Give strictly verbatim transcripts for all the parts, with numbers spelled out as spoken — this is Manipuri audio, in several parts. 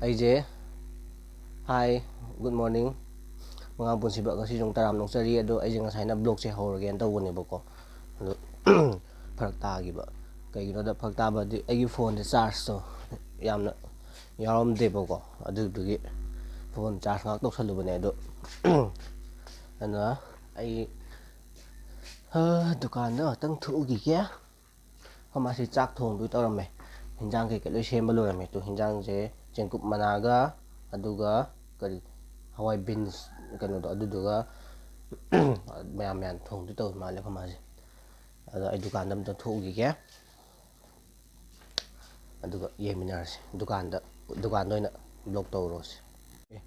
ꯑꯩꯁꯦ, hi, good morning, ꯃꯉꯥꯡ ꯄꯨꯟꯁꯤꯕ꯫ ꯉꯁꯤ ꯁꯨꯝ ꯇꯔꯥꯝꯅ ꯑꯣꯛꯆꯔꯤ꯫ ꯑꯗꯣ ꯑꯩꯁꯦ ꯉꯁꯥꯏꯅ vlogꯁꯦ ꯍꯧꯔꯒꯦꯅ ꯇꯧꯕꯅꯦꯕꯀꯣ, ꯑꯗꯣ ꯐꯔꯛ ꯇꯥꯈꯤꯕ꯫ ꯀꯩꯒꯤꯅꯣꯗ ꯐꯔꯛ ꯇꯥꯕꯗꯤ, ꯑꯩꯒꯤ phoneꯁꯦ chargeꯇꯣ ꯌꯥꯝꯅ ꯌꯥꯎꯔꯝꯗꯦꯕꯀꯣ, ꯑꯗꯨꯗꯨꯒꯤ phone charge ꯉꯥꯏꯍꯥꯛ ꯇꯧꯁꯜꯂꯨꯕꯅꯦ꯫ ꯑꯗꯣ ꯑꯗꯨꯅ ꯑꯩ, ꯍ, ꯗꯨꯀꯥꯟꯗ ꯉꯥꯛꯇꯪ ꯊꯣꯛꯎꯈꯤꯒꯦ꯫ ꯑꯩꯈꯣꯏ ꯃꯥꯁꯤ ꯆꯥꯛ ꯊꯣꯡꯗꯣꯏ ꯇꯧꯔꯝꯃꯦ꯫ ꯍꯤꯟꯖꯥꯡ ꯀꯩꯀꯩ ꯂꯣꯏ ꯁꯦꯝꯕ ꯂꯣꯏꯔꯝꯃꯦ꯫ ꯇꯣ, ꯍꯤꯟꯖꯥꯡꯁꯦ ꯆꯦꯡꯀꯨꯞ ꯃꯅꯥꯒ, ꯑꯗꯨꯒ ꯀꯔꯤ, ꯍꯋꯥꯏ beans ꯀꯩꯅꯣꯗꯣ, ꯑꯗꯨꯗꯨꯒ ꯃꯌꯥꯟ ꯃꯌꯥꯟ ꯊꯣꯡꯗꯣꯏ ꯇꯧꯔꯤ ꯃꯥꯜꯂꯦ ꯑꯩꯈꯣꯏ ꯃꯥꯁꯦ꯫ ꯑꯗꯣ ꯑꯩ ꯗꯨꯀꯥꯟꯗ ꯑꯝꯇ ꯊꯣꯛꯎꯈꯤꯒꯦ, ꯑꯗꯨꯒ ꯌꯦꯡꯃꯤꯟꯅꯔꯁꯤ ꯗꯨꯀꯥꯟꯗ꯫ ꯗꯨꯀꯥꯟꯗ ꯑꯣꯏꯅ vlog ꯇꯧꯔꯨꯔꯁꯤ꯫ ꯑꯦ,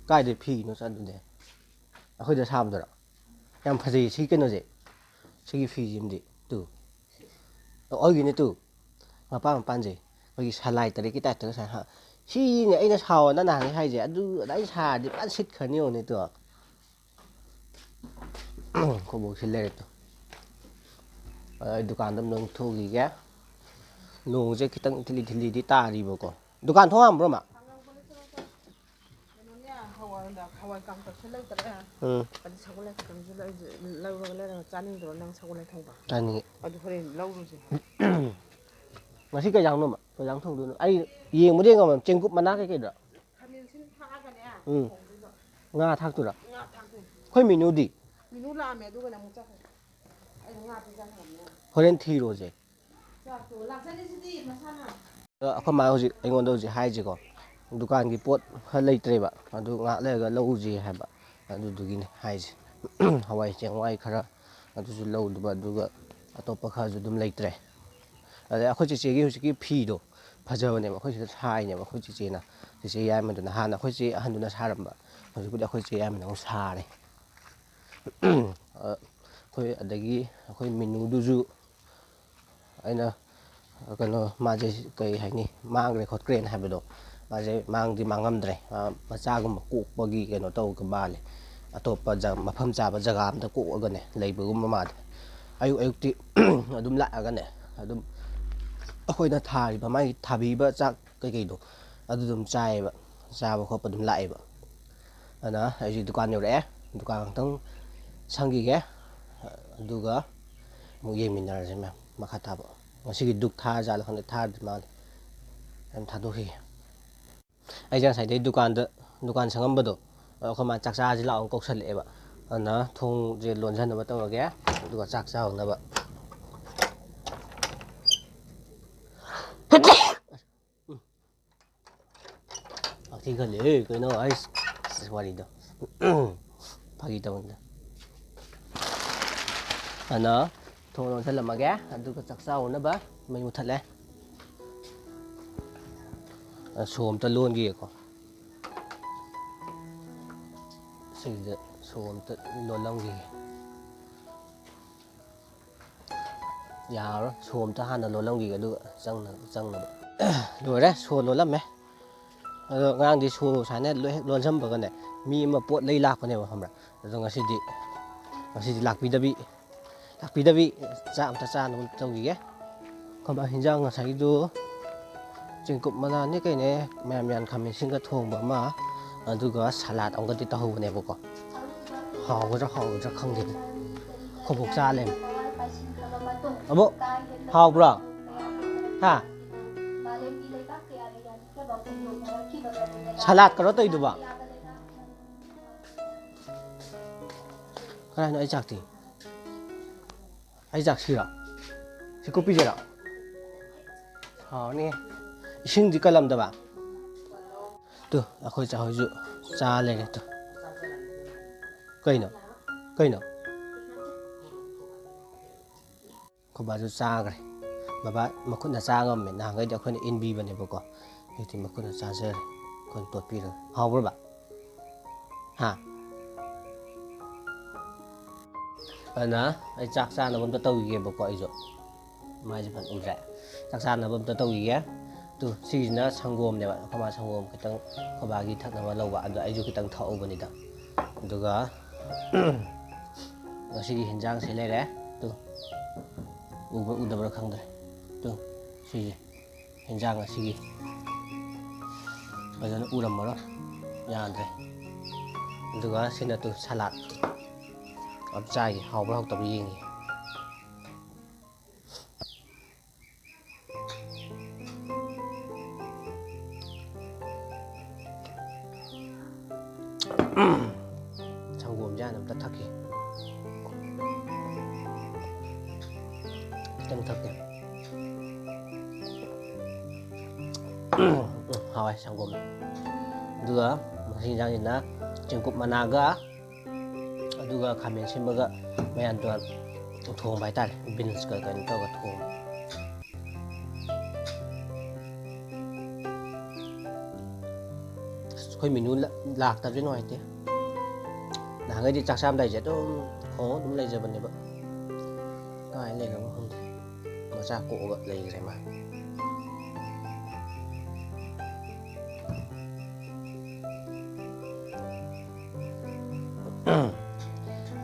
ꯀꯥꯏꯗꯩ ꯐꯤꯅꯣ ꯆꯠꯂꯨꯗꯦ? ꯑꯩꯈꯣꯏꯗ ꯁꯥꯕꯗꯨꯔꯣ? ꯌꯥꯝ ꯐꯖꯩ ꯁꯤ ꯀꯩꯅꯣꯁꯦ, ꯁꯤꯒꯤ ꯐꯤꯁꯤꯃꯗꯤ꯫ ꯇꯨ, ꯑꯣ, ꯑꯩꯒꯤꯅꯦ ꯇꯨ꯫ ꯃꯄꯥꯟ ꯃꯄꯥꯟꯁꯦ ꯑꯩꯈꯣꯏꯒꯤ ꯁꯂꯥꯏ ꯇꯔꯦꯠꯀꯤ typeꯇ ꯉꯁꯥꯏ ꯍꯥ-, ꯁꯤꯅꯦ ꯑꯩꯅ ꯁꯥꯎꯑꯣꯅ ꯅꯍꯥꯟꯒꯩ ꯍꯥꯏꯁꯦ꯫ ꯑꯗꯨ ꯑꯗꯨꯃꯥꯏꯅ ꯁꯥꯔꯗꯤ ꯐꯖꯅ ꯁꯤꯠꯈ꯭ꯔꯅꯤ ꯌꯦꯡꯉꯨꯅꯦ ꯇꯨ꯫ ꯈꯨꯕꯣꯛꯁꯤ ꯂꯩꯔꯦ ꯇꯨ꯫ ꯑꯗ ꯑꯩ ꯗꯨꯀꯥꯟꯗ ꯑꯃꯨꯛ ꯊꯣꯛꯎꯈꯤꯒꯦ꯫ ꯅꯣꯡꯁꯦ ꯈꯤꯇꯪ ꯊꯤꯂꯤ ꯊꯤꯜꯂꯤꯗꯤ ꯇꯥꯔꯤꯕꯀꯣ꯫ ꯗꯨꯀꯥꯟ ꯊꯣꯡ ꯍꯥꯡꯕ꯭ꯔꯣ, ꯃꯥ? ꯀꯩꯅꯣꯅꯦ, ꯍꯋꯥꯏ, ꯍꯋꯥꯏ ꯀꯥꯡꯇꯛꯁꯨ ꯂꯩꯇ꯭ꯔꯦ꯫ ꯎꯝ꯫ ꯑꯗꯨ ꯁꯒꯣꯜ ꯍꯋꯥꯏ ꯈꯛꯇꯪꯁꯨ ꯂꯩ-, ꯂꯧꯔꯒ ꯂꯩꯔꯒ ꯆꯥꯅꯤꯡꯗ꯭ꯔꯣ ꯅꯪ ꯁꯒꯣꯜ ꯍꯋꯥꯏ ꯊꯣꯡꯕ? ꯆꯥꯅꯤꯡꯉꯤ꯫ ꯑꯗꯨ ꯍꯣꯔꯦꯟ ꯂꯧꯔꯨꯁꯦ꯫ ꯉꯁꯤ ꯀꯩ ꯏꯟꯖꯥꯡꯅꯣꯕ? ꯀꯩ ꯏꯟꯖꯥꯡ ꯊꯣꯡꯗꯣꯏꯅꯣ? ꯑꯩ ꯌꯦꯡꯕꯨꯗꯤ ꯌꯦꯡꯉꯝꯃꯦ꯫ ꯆꯦꯡꯀꯨꯞ ꯃꯅꯥ ꯀꯩꯀꯩꯗꯣ? ꯈꯥꯃꯦꯟ ꯑꯁꯤꯟ ꯊꯥꯛꯑꯒꯅꯦ, ꯎꯝ꯫ ꯊꯣꯡꯗꯣꯏꯕ꯫ ꯉꯥ ꯊꯥꯛꯇꯣꯏꯔꯥ? ꯉꯥ ꯊꯥꯛꯇꯣꯏꯅꯦ꯫ ꯑꯩꯈꯣꯏ ꯃꯤꯅꯨꯗꯤ? ꯃꯤꯅꯨ ꯂꯥꯛꯑꯝꯃꯦ, ꯑꯗꯨꯒꯅꯦ ꯑꯃꯨꯛ ꯆꯠꯈ꯭ꯔꯦ꯫ ꯑꯩꯅ ꯉꯥ ꯄꯤꯖꯈ꯭ꯔꯕꯅꯦ꯫ ꯍꯣꯔꯦꯟ ꯊꯤꯔꯣꯁꯦ꯫ ꯆꯥꯛꯇꯣ ꯂꯥꯛꯆꯔꯤꯁꯤꯗꯤ ꯃꯁꯥꯅ꯫ ꯑꯗꯣ ꯑꯩꯈꯣꯏ ꯃꯥ ꯍꯧꯖꯤꯛ ꯑꯩꯉꯣꯟꯗ ꯍꯧꯖꯤꯛ ꯍꯥꯏꯔꯤꯁꯦꯀꯣ, ꯗꯨꯀꯥꯟꯒꯤ ꯄꯣꯠ ꯈꯔ ꯂꯩꯇ꯭ꯔꯦꯕ, ꯑꯗꯨ ꯉꯥꯏꯍꯥꯛ ꯂꯩꯔꯒ ꯂꯧꯔꯨꯁꯤ ꯍꯥꯏꯕ, ꯑꯗꯨꯗꯨꯒꯤꯅꯤ ꯍꯥꯏꯁꯦ꯫ ꯍꯋꯥꯏ ꯆꯦꯡꯋꯥꯏ ꯈꯔ ꯑꯗꯨꯁꯨ ꯂꯧꯗꯕ, ꯑꯗꯨꯒ ꯑꯇꯣꯞꯄ ꯈꯔꯁꯨ ꯑꯗꯨꯝ ꯂꯩꯇ꯭ꯔꯦ꯫ ꯑꯗꯩ ꯑꯩꯈꯣꯏ ꯆꯦꯆꯦꯒꯤ ꯍꯧꯖꯤꯛꯀꯤ ꯐꯤꯗꯣ ꯐꯖꯕꯅꯦꯕ, ꯑꯩꯈꯣꯏ ꯁꯤꯗ ꯁꯥꯏꯅꯦꯕ ꯑꯩꯈꯣꯏ ꯆꯦꯆꯦꯅ꯫ ꯆꯦꯆꯦ ꯌꯥꯏꯃꯗꯨꯅ, ꯍꯥꯟꯅ ꯑꯩꯈꯣꯏ ꯆꯦ ꯑꯍꯟꯗꯨꯅ ꯁꯥꯔꯝꯕ, ꯍꯧꯖꯤꯛꯄꯨꯗꯤ ꯑꯩꯈꯣꯏ ꯆꯦ ꯌꯥꯏꯃꯅ ꯑꯃꯨꯛ ꯁꯥꯔꯦ꯫ ꯑꯩꯈꯣꯏ, ꯑꯗꯒꯤ ꯑꯩꯈꯣꯏ ꯃꯤꯅꯨꯗꯨꯁꯨ ꯑꯩꯅ, ꯀꯩꯅꯣ, ꯃꯥꯁꯦ ꯀꯩ ꯍꯥꯏꯅꯤ, ꯃꯥꯡꯈ꯭ꯔꯦ ꯈꯣꯠꯈ꯭ꯔꯦꯅ ꯍꯥꯏꯕꯗꯣ, ꯃꯥꯁꯦ ꯃꯥꯡꯗꯤ ꯃꯥꯡꯉꯝꯗ꯭ꯔꯦ꯫ ꯃꯥ ꯃꯆꯥꯒꯨꯝꯕ ꯀꯣꯛꯄꯒꯤ ꯀꯩꯅꯣ ꯇꯧꯕ ꯃꯥꯜꯂꯦ꯫ ꯑꯇꯣꯞꯄ ꯖ-, ꯃꯐꯝ ꯆꯥꯕ ꯖꯒꯥ ꯑꯝꯗ ꯀꯣꯛꯑꯒꯅꯦ ꯂꯩꯕꯒꯨꯝꯕ ꯃꯥꯜꯂꯦ꯫ ꯑꯌꯨꯛ ꯑꯌꯨꯛꯇꯤ ꯑꯗꯨꯝ ꯂꯥꯛꯑꯒꯅꯦ, ꯑꯗꯨꯝ ꯑꯩꯈꯣꯏꯅ ꯊꯥꯔꯤꯕ, ꯃꯥꯒꯤ ꯊꯥꯕꯤꯕ ꯆꯥꯛ ꯀꯩꯀꯩꯗꯣ, ꯑꯗꯨ ꯑꯗꯨꯝ ꯆꯥꯏꯌꯦꯕ, ꯆꯥꯕ ꯈꯣꯠꯄ ꯑꯗꯨꯝ ꯂꯥꯛꯑꯦꯕ꯫ ꯑꯗꯨꯅ ꯑꯩꯁꯨ ꯗꯨꯀꯥꯟ ꯌꯧꯔꯛꯑꯦ, ꯗꯨꯀꯥꯟ ꯉꯥꯛꯇꯪ ꯁꯪꯈꯤꯒꯦ, ꯑꯗꯨꯒ ꯑꯃꯨꯛ ꯌꯦꯡꯃꯤꯟꯅꯔꯁꯦ ꯃꯌꯥꯝ꯫ ꯃꯈꯥ ꯇꯥꯕ ꯉꯁꯤꯒꯤ ꯗꯨꯛ ꯊꯥꯔ ꯖꯥꯠꯂ ꯈꯪꯗꯦ, ꯊꯥꯔꯗꯤ ꯃꯥꯜꯂꯦ꯫ ꯑꯗꯨꯝ ꯊꯥꯗꯣꯛꯈꯤꯒꯦ꯫ ꯑꯩꯁꯦ ꯉꯁꯥꯏꯗꯩ ꯗꯨꯀꯥꯟꯗ, ꯗꯨꯀꯥꯟ ꯁꯪꯉꯝꯕꯗꯣ, ꯑꯩꯈꯣꯏ ꯃꯥ "ꯆꯥꯛ ꯆꯥꯁꯤ ꯂꯥꯛꯑꯣꯅ" ꯀꯧꯁꯜꯂꯛꯑꯦꯕ꯫ ꯑꯗꯨꯅ ꯊꯣꯡꯁꯦ ꯂꯣꯟꯁꯤꯟꯅꯕ ꯇꯧꯔꯒꯦ, ꯑꯗꯨꯒ ꯆꯥꯛ ꯆꯥꯍꯧꯅꯕ꯫ ꯍꯛꯊꯤ ꯈꯜꯂꯦ ꯀꯩꯅꯣ ꯑꯩꯁ꯫ ꯑꯁ, ꯋꯥꯔꯤꯗꯣ꯫ ꯐꯥꯒꯤ ꯇꯧꯅꯤꯗ꯫ ꯑꯗꯨꯅ ꯊꯣꯡ ꯂꯣꯟꯁꯤꯜꯂꯝꯃꯒꯦ, ꯑꯗꯨꯒ ꯆꯥꯛ ꯆꯥꯍꯧꯅꯕ꯫ ꯃꯩ ꯃꯨꯠꯊꯠꯂꯦ꯫ ꯑ, ꯁꯣ ꯑꯝꯇ ꯂꯣꯟꯈꯤꯒꯦꯀꯣ꯫ ꯁꯤꯒꯤꯗ ꯁꯣ ꯑꯝꯇ ꯂꯣꯜꯂꯝꯈꯤꯒꯦ꯫ ꯌꯥꯔꯣꯏ, ꯁꯣ ꯑꯝꯇ ꯍꯥꯟꯅ ꯂꯣꯜꯂꯝꯈꯤꯒꯦ, ꯑꯗꯨꯒ ꯆꯪꯅ-, ꯆꯪꯅꯕ꯫ ꯂꯣꯏꯔꯦ, ꯁꯣ ꯂꯣꯜꯂꯝꯃꯦ꯫ ꯑꯗꯣ ꯉꯔꯥꯡꯗꯤ ꯁꯣ ꯁꯨꯃꯥꯏꯅ ꯂꯣꯏ ꯍꯦꯛ ꯂꯣꯟꯁꯟꯕꯒꯅꯦ, ꯃꯤ ꯑꯃ ꯄꯣꯠ ꯂꯩ ꯂꯥꯛꯄꯅꯦꯕ, ꯈꯪꯕ꯭ꯔꯥ? ꯑꯗꯣ ꯉꯁꯤꯗꯤ, ꯉꯁꯤꯗꯤ ꯂꯥꯛꯄꯤꯗꯕꯤ, ꯂꯥꯛꯄꯤꯗꯕꯤ ꯆꯥꯛ ꯑꯝꯇ ꯆꯥꯅꯕ ꯇꯧꯈꯤꯒꯦ꯫ ꯑꯩꯈꯣꯏ ꯕꯥ ꯍꯤꯟꯖꯥꯡ ꯉꯁꯥꯏꯒꯤꯗꯨ ꯆꯦꯡꯀꯨꯞ ꯃꯅꯥꯅꯦ ꯀꯩꯅꯦ ꯃꯌꯥꯟ ꯃꯌꯥꯟ ꯈꯥꯃꯦꯟ ꯑꯁꯤꯟꯒ ꯊꯣꯡꯕ ꯑꯃ, ꯑꯗꯨꯒ ꯁꯂꯥꯗ ꯑꯃꯒꯗꯤ ꯇꯧꯍꯧꯕꯅꯦꯕꯀꯣ꯫ ꯍꯥꯎꯒꯗ꯭ꯔꯥ ꯍꯥꯎꯒꯗ꯭ꯔꯥ ꯈꯪꯗꯦꯅꯦ꯫ ꯑꯩꯈꯣꯏꯕꯣꯛ ꯆꯥ ꯂꯩꯔꯝꯃꯦ꯫ ꯑꯕꯣꯛ, ꯍꯥꯎꯕ꯭ꯔꯣ? ꯍꯥ? ꯁꯂꯥꯗ ꯀꯩꯅꯣ ꯇꯧꯔꯤꯗꯨꯕꯣ? ꯀꯗꯥꯏꯅꯣ ꯑꯩ ꯆꯥꯛꯇꯤ? ꯑꯩ ꯆꯥꯛ ꯁꯤꯔꯣ? ꯁꯤ ꯀꯨꯞꯄꯤꯁꯤꯔꯣ? ꯍꯥꯎꯅꯤ꯫ ꯏꯁꯤꯡꯗꯤ ꯀꯜꯂꯝꯗꯕ? ꯇꯨ, ꯑꯩꯈꯣꯏ ꯆꯥ ꯍꯣꯏꯁꯨ ꯆꯥ ꯂꯩꯔꯦ ꯇꯨ꯫ ꯀꯩꯅꯣ? ꯀꯩꯅꯣ? ꯑꯩꯈꯣꯏ ꯕꯥꯁꯨ ꯆꯥꯈ꯭ꯔꯦ꯫ ꯕꯕꯥ ꯃꯈꯨꯠꯅ ꯆꯥ ꯉꯝꯃꯦ꯫ ꯅꯍꯥꯟꯈꯩꯗꯤ ꯑꯩꯈꯣꯏꯅ ꯏꯟꯕꯤꯕꯅꯦꯕꯀꯣ꯫ ꯍꯧꯖꯤꯛꯇꯤ ꯃꯈꯨꯠꯅ ꯆꯥꯖꯔꯦ꯫ ꯑꯩꯈꯣꯏꯅ ꯇꯣꯠꯄꯤꯔꯒ꯫ ꯍꯥꯎꯕ꯭ꯔꯣ ꯕꯥ? ꯍꯥ? ꯑꯗꯨꯅ ꯑꯩ ꯆꯥꯛ ꯆꯥꯅꯕ ꯑꯝꯇ ꯇꯧꯈꯤꯒꯦꯕꯀꯣ ꯑꯩꯁꯨ꯫ ꯃꯥꯏꯁꯦ ꯐꯖꯅ ꯎꯗ꯭ꯔꯦ꯫ ꯆꯥꯛ ꯆꯥꯅꯕ ꯑꯝꯇ ꯇꯧꯈꯤꯒꯦ꯫ ꯇꯨ, ꯁꯤꯒꯤꯁꯤꯅ ꯁꯪꯒꯣꯝꯅꯦꯕ꯫ ꯑꯩꯈꯣꯏ ꯃꯥ ꯁꯪꯒꯣꯝ ꯈꯤꯇꯪ ꯑꯩꯈꯣꯏ ꯕꯥꯒꯤ ꯊꯛꯅꯕ ꯂꯧꯕ꯫ ꯑꯗꯣ ꯑꯩꯁꯨ ꯈꯤꯇꯪ ꯊꯛꯍꯧꯕꯅꯤꯗ꯫ ꯑꯗꯨꯒ ꯉꯁꯤꯒꯤ ꯍꯤꯟꯖꯥꯡꯁꯦ ꯂꯩꯔꯦ꯫ ꯇꯨ, ꯎꯕ꯭ꯔꯥ ꯎꯗꯕ꯭ꯔꯥ ꯈꯪꯗ꯭ꯔꯦ꯫ ꯇꯨ, ꯁꯤꯁꯦ꯫ ꯍꯤꯟꯖꯥꯡ ꯉꯁꯤꯒꯤ꯫ ꯐꯖꯅ ꯎꯔꯝꯃꯔꯣꯏ꯫ ꯌꯥꯗ꯭ꯔꯦ꯫ ꯑꯗꯨꯒ ꯁꯤꯅ ꯇꯨ ꯁꯂꯥꯗ ꯑꯝ ꯆꯥꯏꯒꯦ, ꯍꯥꯎꯕ꯭ꯔꯥ ꯍꯥꯎꯇꯕ꯭ꯔꯥ ꯌꯦꯡꯒꯦ꯫ ꯁꯪꯒꯣꯝꯁꯦ ꯍꯥꯟꯅ ꯑꯝꯇ ꯊꯛꯈꯤ꯫ ꯈꯤꯇꯪ ꯊꯛꯀꯦ꯫ ꯎꯝ, ꯍꯥꯎꯋꯦ ꯁꯪꯒꯣꯝ꯫ ꯑꯗꯨꯒ ꯃꯁꯤ ꯌꯦꯟꯖꯥꯡꯁꯤꯅ ꯆꯦꯡꯀꯨꯞ ꯃꯅꯥꯒ ꯑꯗꯨꯒ ꯈꯥꯃꯦꯟ ꯑꯁꯤꯟꯕꯒ ꯃꯌꯥꯟ ꯇꯨꯌꯥꯟ ꯊꯣꯡꯕ ꯍꯥꯏꯇꯥꯔꯦ, ꯕꯤꯟꯁꯀ ꯀꯩꯅꯣ ꯇꯧꯔꯒ ꯊꯣꯡꯕ꯫ ꯑꯁ, ꯑꯩꯈꯣꯏ ꯃꯦꯅꯨ ꯂꯥꯛꯇꯕꯁꯦ ꯅꯨꯡꯉꯥꯏꯇꯦ꯫ ꯅꯍꯥꯟꯈꯩꯗꯤ ꯆꯥꯛ ꯆꯥꯔꯝꯗꯥꯏꯁꯦ ꯑꯗꯨꯝ ꯈꯣꯡ ꯑꯗꯨꯝ ꯂꯩꯖꯕꯅꯦꯕ꯫ ꯀꯥꯏ ꯂꯩꯈ꯭ꯔꯕꯅꯣ ꯈꯪꯗꯦ꯫ ꯃꯆꯥ ꯀꯣꯛꯑꯒ ꯂꯩꯈ꯭ꯔꯦ ꯃꯥ꯫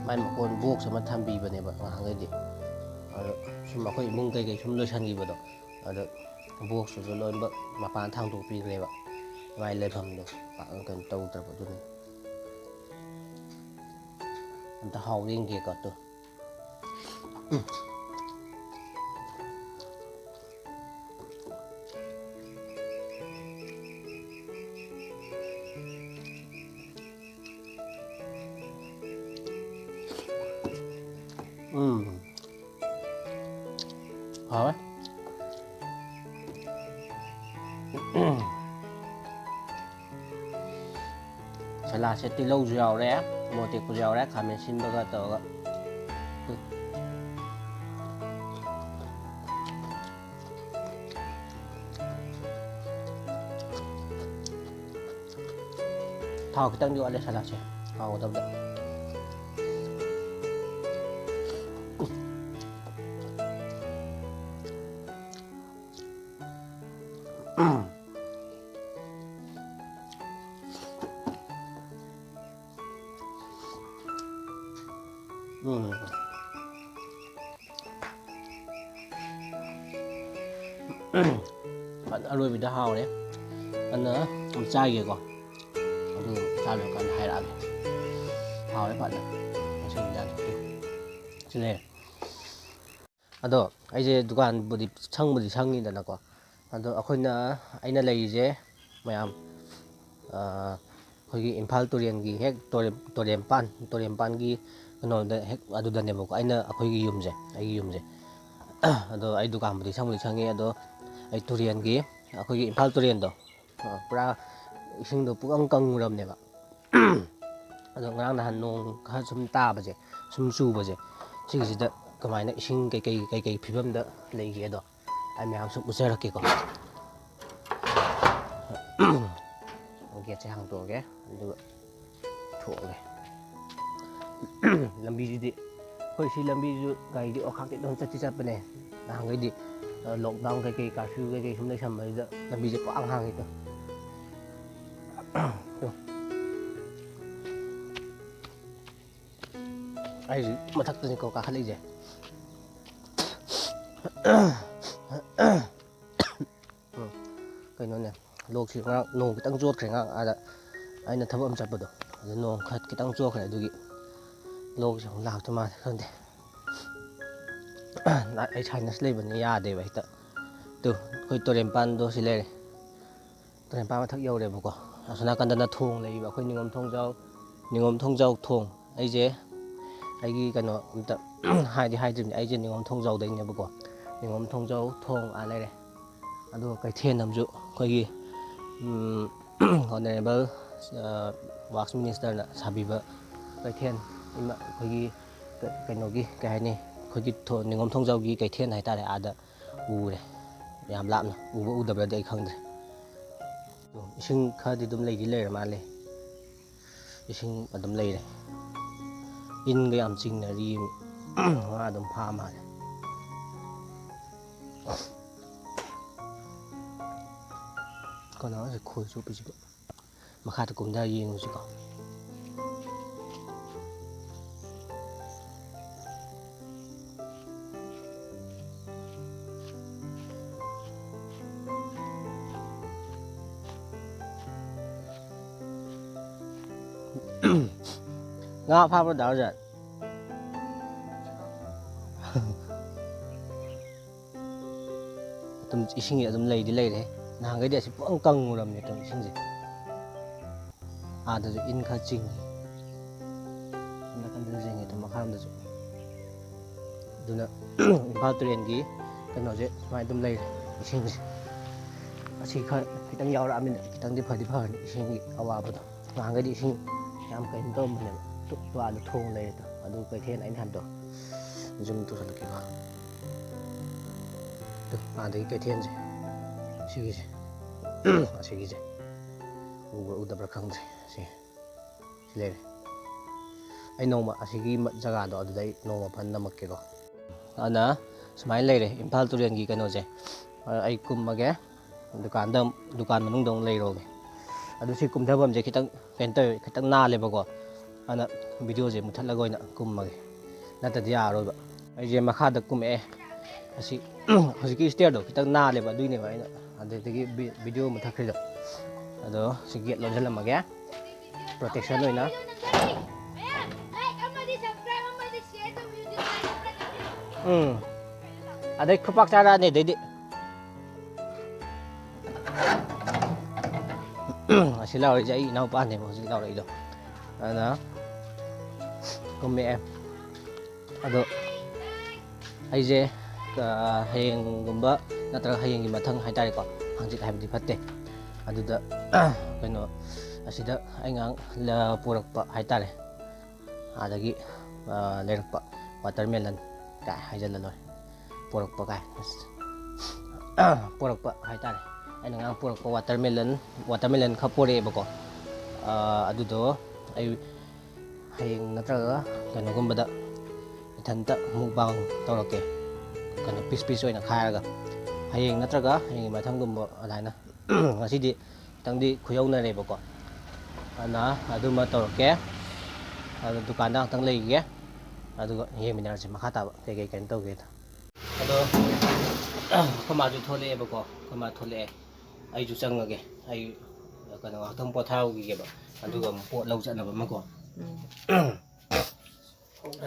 ꯃꯥꯏ ꯃꯀꯣꯟ ꯕꯣꯛꯁ ꯑꯃ ꯊꯝꯕꯤꯕꯅꯦꯕ ꯉꯍꯥꯟꯈꯩꯗꯤ꯫ ꯑꯗꯣ ꯁꯨꯝ ꯑꯩꯈꯣꯏ ꯏꯃꯨꯡ ꯀꯩꯀꯩ ꯁꯨꯝ ꯂꯣꯏꯁꯟꯈꯤꯕꯗꯣ, ꯑꯗꯣ ꯕꯣꯛꯁꯇꯨꯁꯨ ꯂꯣꯏꯅꯃꯛ ꯃꯄꯥꯟ ꯊꯥꯡꯗꯣꯛꯄꯤꯈ꯭ꯔꯦꯕ, ꯃꯥꯏ ꯂꯩꯐꯝꯗꯣ ꯄꯥꯛꯅ ꯀꯩꯅꯣ ꯇꯧꯗ꯭ꯔꯕ ꯑꯗꯨꯅꯤ꯫ ꯑꯝꯇ ꯍꯥꯎ ꯌꯦꯡꯒꯦꯀꯣ ꯇꯨ꯫ ꯎꯝ꯫ ꯎꯝ꯫ ꯍꯥꯎꯋꯦ꯫ ꯁꯂꯥꯠꯁꯦ ꯇꯤꯜꯍꯧꯁꯨ ꯌꯥꯎꯔꯦ, ꯃꯣꯔꯣꯛ ꯑꯇꯦꯛꯄꯁꯨ ꯌꯥꯎꯔꯦ, ꯈꯥꯃꯦꯟ ꯑꯁꯤꯟꯕꯒ ꯇꯧꯔꯒ꯫ ꯊꯥꯎ ꯈꯤꯇꯪꯗꯤ ꯋꯥꯠꯂꯦ ꯁꯂꯥꯠꯁꯦ ꯍꯥꯎꯒꯗꯕꯗ꯫ ꯎꯝ꯫ ꯐꯖꯅ ꯑꯔꯣꯏꯕꯗ ꯍꯥꯎꯔꯦ꯫ ꯑꯗꯨꯅ ꯆꯥꯒꯦꯀꯣ꯫ ꯑꯗꯨ ꯆꯥ ꯂꯣꯏꯔꯀꯥꯟꯗ ꯍꯥꯏꯔꯛꯑꯒꯦ꯫ ꯍꯥꯎꯔꯦ ꯐꯖꯅ꯫ ꯉꯁꯤ ꯏꯟꯖꯥꯡꯁꯦ꯫ ꯁꯤꯅꯦ꯫ ꯑꯗꯣ ꯑꯩꯁꯦ ꯗꯨꯀꯥꯟꯕꯨꯗꯤ ꯁꯪꯕꯨꯗꯤ ꯁꯪꯉꯤꯗꯅꯀꯣ꯫ ꯑꯗꯣ ꯑꯩꯈꯣꯏꯅ, ꯑꯩꯅ ꯂꯩꯔꯤꯁꯦ ꯃꯌꯥꯝ, ꯑꯩꯈꯣꯏꯒꯤ ꯏꯝꯐꯥꯜ ꯇꯨꯔꯦꯜꯒꯤ ꯍꯦꯛ ꯇꯨꯔꯦꯜ, ꯇꯨꯔꯦꯜ ꯃꯄꯥꯟ, ꯇꯨꯔꯦꯜ ꯃꯄꯥꯟꯒꯤ ꯀꯩꯅꯣꯗ ꯍꯦꯛ ꯑꯗꯨꯗꯅꯦꯕꯀꯣ, ꯑꯩꯅ ꯑꯩꯈꯣꯏꯒꯤ ꯌꯨꯝꯁꯦ, ꯑꯩꯒꯤ ꯌꯨꯝꯁꯦ꯫ ꯑꯗꯣ ꯑꯩ ꯗꯨꯀꯥꯟꯕꯨꯗꯤ ꯁꯪꯕꯨꯗꯤ ꯁꯪꯉꯤ, ꯑꯗꯣ ꯑꯩ ꯇꯨꯔꯦꯜꯒꯤ, ꯑꯩꯈꯣꯏꯒꯤ ꯏꯝꯐꯥꯜ ꯇꯨꯔꯦꯜꯗꯣ, ꯄꯨꯔꯥ ꯏꯁꯤꯡꯗꯣ ꯄꯨꯡꯀꯪ ꯀꯪꯉꯨꯔꯕꯅꯦꯕ꯫ ꯑꯗꯣ ꯉꯔꯥꯡ ꯅꯍꯥꯟ ꯅꯣꯡ ꯈꯔ ꯁꯨꯝ ꯇꯥꯕꯁꯦ, ꯁꯨꯝ ꯆꯨꯕꯁꯦ, ꯁꯤꯒꯤꯁꯤꯗ ꯀꯃꯥꯏꯅ ꯏꯁꯤꯡ ꯀꯩꯀꯩ, ꯀꯩꯀꯩ ꯐꯤꯕꯝꯗ ꯂꯩꯒꯦꯗꯣ ꯑꯩ ꯃꯌꯥꯝ ꯁꯨꯝ ꯎꯠꯆꯔꯛꯀꯦꯀꯣ꯫ ꯒꯦꯠꯁꯦ ꯍꯥꯡꯇꯣꯛꯑꯒꯦ, ꯑꯗꯨꯒ ꯊꯣꯛꯑꯒꯦ꯫ ꯂꯝꯕꯤꯁꯤꯗꯤ, ꯑꯩꯈꯣꯏ ꯁꯤ ꯂꯝꯕꯤꯁꯤꯁꯨ ꯒꯥꯔꯤꯗꯤ ꯑꯣꯈꯥꯛꯇꯤ ꯑꯗꯨꯝ ꯆꯠꯇꯤ ꯆꯠꯄꯅꯦ꯫ ꯅꯍꯥꯟꯈꯩꯗꯤ, ꯑ, ꯂꯣꯛꯗꯥꯎꯟ ꯀꯩꯀꯩ, ꯀꯥꯔꯐ꯭ꯌꯨ ꯀꯩꯀꯩ ꯁꯨꯝ ꯂꯩꯁꯟꯕꯁꯤꯗ ꯂꯝꯕꯤꯁꯦ ꯄꯨꯡꯍꯥꯡ ꯍꯥꯡꯉꯤꯗꯣ꯫ ꯇꯨ꯫ ꯑꯩꯁꯨ ꯃꯊꯛꯇꯅꯤꯀꯣ ꯀꯥꯈꯠꯂꯛꯏꯁꯦ꯫ ꯎꯝ, ꯀꯩꯅꯣꯅꯦ, ꯂꯣꯛꯁꯤ ꯉꯔꯥꯡ ꯅꯣꯡ ꯈꯤꯇꯪ ꯆꯣꯠꯈ꯭ꯔꯦ, ꯉꯔꯥꯡ ꯑꯥꯗ ꯑꯩꯅ ꯊꯕꯛ ꯑꯃ ꯆꯠꯄꯗꯣ, ꯑꯗꯨ ꯅꯣꯡ ꯈꯔ ꯈꯤꯇꯪ ꯆꯣꯠꯈ꯭ꯔꯦ, ꯑꯗꯨꯒꯤ ꯂꯣꯛꯁꯤ ꯑꯃꯨꯛ ꯂꯥꯛꯇꯧ ꯃꯥꯜꯂꯦ, ꯈꯪꯗꯦ꯫ ꯑꯩ ꯁꯥꯏꯅꯁ ꯂꯩꯕꯅꯤ, ꯌꯥꯗꯦꯕ ꯍꯦꯛꯇ꯫ ꯇꯨ, ꯑꯩꯈꯣꯏ ꯇꯨꯔꯦꯟ ꯃꯄꯥꯟꯗꯣ ꯁꯤ ꯂꯩꯔꯦ꯫ ꯇꯨꯔꯦꯟ ꯃꯄꯥꯟ ꯃꯊꯛ ꯌꯧꯔꯦꯕꯀꯣ꯫ ꯑꯁꯣꯝ ꯅꯥꯀꯟꯗꯅ ꯊꯣꯡ ꯂꯩꯕ, ꯑꯩꯈꯣꯏ ꯅꯤꯉꯣꯝ ꯊꯣꯡꯖꯥꯎ, ꯅꯤꯉꯣꯝ ꯊꯣꯡꯖꯥꯎ ꯊꯣꯡ꯫ ꯑꯩꯁꯦ, ꯑꯩꯒꯤ ꯀꯩꯅꯣ ꯑꯝꯇ ꯍꯥꯏꯗꯤ ꯍꯥꯏꯗ꯭ꯔꯤꯕꯅꯤ, ꯑꯩꯁꯦ ꯅꯤꯉꯣꯝ ꯊꯣꯡꯖꯥꯎꯗꯩꯅꯦꯕꯀꯣ꯫ ꯅꯤꯉꯣꯝ ꯊꯣꯡꯖꯥꯎ ꯊꯣꯡ ꯑꯥ ꯂꯩꯔꯦ꯫ ꯑꯗꯨꯒ ꯀꯩꯊꯦꯜ ꯑꯃꯁꯨ ꯑꯩꯈꯣꯏꯒꯤ, ꯎꯝ, ꯑꯣꯅꯔꯦꯕꯜ, ꯑ, ꯋꯥꯛꯁ ꯃꯤꯅꯤꯁꯇꯔꯅ ꯁꯥꯕꯤꯕ ꯀꯩꯊꯦꯜ, ꯏꯃꯥ, ꯑꯩꯈꯣꯏꯒꯤ ꯀ-, ꯀꯩꯅꯣꯒꯤ, ꯀꯩ ꯍꯥꯏꯅꯤ, ꯑꯩꯈꯣꯏꯒꯤ ꯊꯣ-, ꯅꯤꯉꯣꯝ ꯊꯣꯡꯖꯥꯎꯒꯤ ꯀꯩꯊꯦꯜ ꯍꯥꯏꯇꯥꯔꯦ, ꯑꯥꯗ ꯎꯔꯦ꯫ ꯌꯥꯝ ꯂꯥꯞꯅ ꯎꯕ ꯎꯗꯕ꯭ꯔꯗꯤ ꯑꯩ ꯈꯪꯗ꯭ꯔꯦ꯫ ꯏꯁꯤꯡ ꯈꯔꯗꯤ ꯑꯗꯨꯝ ꯂꯩꯗꯤ ꯂꯩꯔ ꯃꯥꯜꯂꯦ꯫ ꯏꯁꯤꯡ ꯑꯗꯨꯝ ꯂꯩꯔꯦ꯫ ꯏꯟꯒ ꯌꯥꯝ ꯆꯤꯡꯅꯔꯤ꯫ ꯉꯥ ꯑꯗꯨꯝ ꯐꯥ ꯃꯥꯜꯂꯦ꯫ ꯀꯅꯥꯅꯣ ꯁꯤ ꯈꯣꯏ ꯆꯣꯞꯄꯤꯁꯤꯕꯣ? ꯃꯈꯥꯗ ꯀꯨꯝꯊꯔ ꯌꯦꯡꯉꯨꯁꯤꯀꯣ꯫ ꯉꯥ ꯐꯥꯕ꯭ꯔꯣ ꯗꯥ ꯔꯣꯖꯟ? ꯑꯗꯨꯝ ꯏꯁꯤꯡꯁꯦ ꯑꯗꯨꯝ ꯂꯩꯗꯤ ꯂꯩꯔꯦ꯫ ꯅꯍꯥꯟꯈꯩꯗꯤ ꯑꯁꯤ ꯄꯨꯡꯀꯪ ꯀꯪꯉꯨꯔꯕꯅꯦ ꯑꯗꯨꯝ ꯏꯁꯤꯡꯁꯦ꯫ ꯑꯥꯗꯁꯨ ꯏꯟ ꯈꯔ ꯆꯤꯡꯉꯤ꯫ ꯁꯣꯝ ꯅꯥꯀꯟꯗꯁꯨ ꯆꯤꯡꯉꯤ ꯑꯗꯨꯝ ꯃꯈꯥꯔꯣꯝꯗꯁꯨ꯫ ꯑꯗꯨꯅ ꯏꯝꯐꯥꯜ ꯇꯨꯔꯦꯟꯒꯤ ꯀꯩꯅꯣꯁꯦ ꯁꯨꯃꯥꯏꯅ ꯑꯗꯨꯝ ꯂꯩꯔꯦ ꯏꯁꯤꯡꯁꯦ꯫ ꯑꯁꯤ ꯈꯔ ꯈꯤꯇꯪ ꯌꯥꯎꯔꯛꯑꯃꯤꯅ ꯈꯤꯇꯪꯗꯤ ꯐꯗꯤ ꯐꯔꯅꯤ ꯏꯁꯤꯡꯒꯤ ꯑꯋꯥꯕꯗꯣ꯫ ꯅꯍꯥꯟꯈꯩꯗꯤ ꯏꯁꯤꯡ ꯌꯥꯝ ꯀꯩꯅꯣ ꯇꯧꯔꯝꯕꯅꯦꯕ꯫ ꯇꯨ-, ꯇꯨ ꯑꯥꯗ ꯊꯣꯡ ꯂꯩꯔꯦ ꯇꯨ꯫ ꯑꯗꯨ ꯀꯩꯊꯦꯜ ꯑꯩꯅ ꯍꯟꯗꯣ zoom ꯇꯧꯁꯜꯂꯛꯀꯦꯀꯣ꯫ ꯇꯨ, ꯑꯥꯗꯒꯤ ꯀꯩꯊꯦꯜꯁꯦ꯫ ꯁꯤꯒꯤꯁꯦ꯫ ꯑꯁꯤꯒꯤꯁꯦ꯫ ꯎꯕ꯭ꯔꯥ ꯎꯗꯕ꯭ꯔꯥ ꯈꯪꯗ꯭ꯔꯦ꯫ ꯁꯤ꯫ ꯁꯤ ꯂꯩꯔꯦ꯫ ꯑꯩ ꯅꯣꯡꯃ ꯑꯁꯤꯒꯤ ꯃ-, ꯖꯒꯥꯗꯣ ꯑꯗꯨꯗ ꯑꯩ ꯅꯣꯡꯃ ꯐꯖꯅ ꯅꯝꯃꯛꯀꯦꯀꯣ꯫ ꯑꯗꯨꯅ ꯁꯨꯃꯥꯏꯅ ꯂꯩꯔꯦ ꯏꯝꯐꯥꯜ ꯇꯨꯔꯦꯜꯒꯤ ꯀꯩꯅꯣꯁꯦ꯫ ꯑ, ꯑꯩ ꯀꯨꯝꯃꯒꯦ꯫ ꯗꯨꯀꯥꯟꯗ, ꯗꯨꯀꯥꯟ ꯃꯅꯨꯡꯗ ꯑꯃꯨꯛ ꯂꯩꯔꯣꯒꯦ꯫ ꯑꯗꯨ ꯁꯤ ꯀꯨꯝꯊꯐꯝꯁꯦ ꯈꯤꯇꯪ ꯀꯩꯅꯣ ꯇꯧꯋꯦ, ꯈꯤꯇꯪ ꯅꯥꯜꯂꯦꯕꯀꯣ꯫ ꯑꯗꯨꯅ videoꯁꯦ ꯃꯨꯊꯠꯂꯒ ꯑꯣꯏꯅ ꯀꯨꯝꯃꯒꯦ꯫ ꯅꯠꯇ꯭ꯔꯗꯤ ꯌꯥꯔꯔꯣꯏꯕ꯫ ꯑꯩꯁꯦ ꯃꯈꯥꯗ ꯀꯨꯝꯃꯛꯑꯦ꯫ ꯑꯁꯤ ꯍꯧꯖꯤꯛꯀꯤ stairꯗꯣ ꯈꯤꯇꯪ ꯅꯥꯜꯂꯦꯕ, ꯑꯗꯨꯏꯅꯦꯕ ꯑꯩꯅ ꯑꯗꯨꯗꯒꯤ vi-, video ꯃꯨꯊꯠꯈ꯭ꯔꯤꯗꯣ꯫ ꯑꯗꯣ ꯁꯤ gate ꯂꯣꯟꯁꯤꯜꯂꯝꯃꯒꯦ꯫ Protection ꯑꯣꯏꯅ꯫ ꯎꯝ꯫ ꯑꯗꯩ ꯈꯨꯄꯥꯛ ꯆꯥꯔꯛꯑꯅꯤ ꯑꯗꯩꯗꯤ꯫ ꯑꯁꯤ ꯂꯥꯎꯔꯤꯁꯦ ꯑꯩ ꯏꯅꯥꯎꯄꯥꯅꯦꯕ ꯍꯧꯖꯤꯛ ꯂꯥꯎꯔꯛꯏꯗꯣ꯫ ꯑꯗꯨꯅ ꯀꯨꯝꯃꯛꯑꯦ꯫ ꯑꯗꯣ ꯑꯩꯁꯦ, ꯑ, ꯍꯌꯦꯡꯒꯨꯝꯕ ꯅꯠꯇ꯭ꯔꯒ ꯍꯌꯦꯡꯒꯤ ꯃꯊꯪ ꯍꯥꯏꯇꯥꯔꯦꯀꯣ, ꯍꯪꯆꯤꯠ ꯍꯥꯏꯕꯗꯤ ꯐꯠꯇꯦ꯫ ꯑꯗꯨꯗ, ꯀꯩꯅꯣ, ꯑꯁꯤꯗ ꯑꯩ ꯉꯔꯥꯡ ꯂ-, ꯄꯨꯔꯛꯄ ꯍꯥꯏꯇꯥꯔꯦ꯫ ꯑꯥꯗꯒꯤ, ꯑ, ꯂꯩꯔꯛꯄ watermelon ꯀꯥꯏ ꯍꯥꯏꯖꯜꯂ ꯂꯣꯏꯔꯦ꯫ ꯄꯣꯔꯛꯄ ꯀꯥꯏ꯫ ꯑꯁ꯫ ꯄꯣꯔꯛꯄ ꯍꯥꯏꯇꯥꯔꯦ꯫ ꯑꯩꯅ ꯉꯔꯥꯡ ꯄꯣꯔꯛꯄ watermelon, watermelon ꯈꯔ ꯄꯣꯔꯛꯑꯦꯕꯀꯣ꯫ ꯑ, ꯑꯗꯨꯗꯣ ꯑꯩ ꯍꯌꯦꯡ ꯅꯠꯇ꯭ꯔꯒ ꯀꯩꯅꯣꯒꯨꯝꯕꯗ ꯏꯊꯟꯇ mukbang ꯇꯧꯔꯛꯀꯦ꯫ ꯀꯩꯅꯣ, piece piece ꯑꯣꯏꯅ ꯈꯥꯏꯔꯒ꯫ ꯍꯌꯦꯡ ꯅꯠꯇ꯭ꯔꯒ ꯍꯌꯦꯡꯒꯤ ꯃꯊꯪꯒꯨꯝꯕ ꯑꯗꯨꯃꯥꯏꯅ꯫ ꯉꯁꯤꯗꯤ ꯈꯤꯇꯪꯗꯤ ꯈꯨꯌꯧꯅꯔꯦꯕꯀꯣ꯫ ꯑꯗꯨꯅ ꯑꯗꯨꯃ ꯇꯧꯔꯛꯀꯦ꯫ ꯑꯗꯣ ꯗꯨꯀꯥꯟꯗ ꯉꯥꯛꯇꯪ ꯂꯩꯈꯤꯒꯦ꯫ ꯑꯗꯨꯒ ꯌꯦꯡꯃꯤꯟꯅꯔꯁꯤ ꯃꯈꯥ ꯇꯥꯕ ꯀꯩꯀꯩ ꯀꯩꯅꯣ ꯇꯧꯒꯦꯗꯣ꯫ ꯑꯗꯣ ꯑꯩꯈꯣꯏ ꯃꯥꯁꯨ ꯊꯣꯛꯂꯛꯑꯦꯕꯀꯣ꯫ ꯑꯩꯈꯣꯏ ꯃꯥ ꯊꯣꯛꯂꯛꯑꯦ꯫ ꯑꯩꯁꯨ ꯆꯪꯉꯒꯦ꯫ ꯑꯩ ꯉꯥꯛꯇꯪ ꯄꯣꯊꯥꯍꯧꯈꯤꯒꯦꯕ꯫ ꯑꯗꯨꯒ ꯑꯃꯨꯛ ꯄꯣꯠ ꯂꯧ ꯆꯠꯅꯕ ꯑꯃꯀꯣ꯫ ꯎꯝ꯫